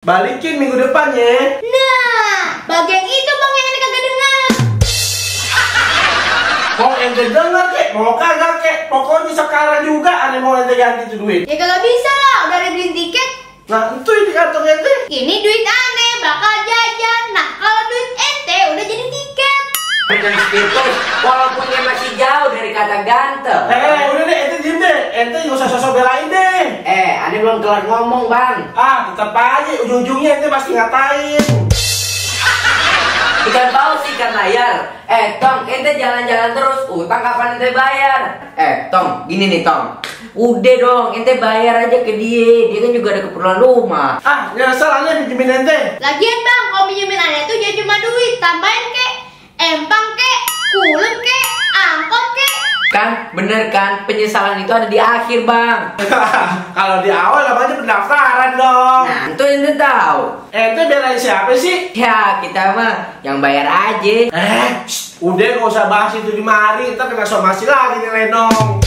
Balikin minggu depan ya. Nah, bagian itu bang yang ini kagak dengar. Mau ente denger kek, mau kagak kek, pokoknya sekarang juga aneh mau ente ganti itu duit. Ya kagak bisa lah, udah beliin tiket. Nah itu di kantong ente. Ini duit aneh, bakal jajan. Nah kalau duit ente udah jadi tiket. Itu walaupun dia masih jauh dari kata ganteng. Udah deh, ente diem deh. Ente gak usah sosok belain deh. Ane belum kelar ngomong bang. Tetap aja ujung-ujungnya ente pasti ngatain. Ikan paus ikan layar. Tong, ente jalan-jalan terus. Utang kapan ente bayar? Tong, gini nih Tong. Udah dong, ente bayar aja ke dia. Dia kan juga ada keperluan rumah. Nyesel aneh pinjemin ente. Lagian bang, kalau pinjemin aneh tuh jangan cuma duit, tambahin kek, empang kek, kulem kek, angkot kek. Kan, bener kan? Penyesalan itu ada di akhir bang. Kalau di awal namanya pendaftaran dong. Nah, itu ente tahu. Ente belain siapa sih? Ya, kita mah yang bayar aja. Udah gak usah bahas itu di mari, ntar kena somasi lagi nih Lenong.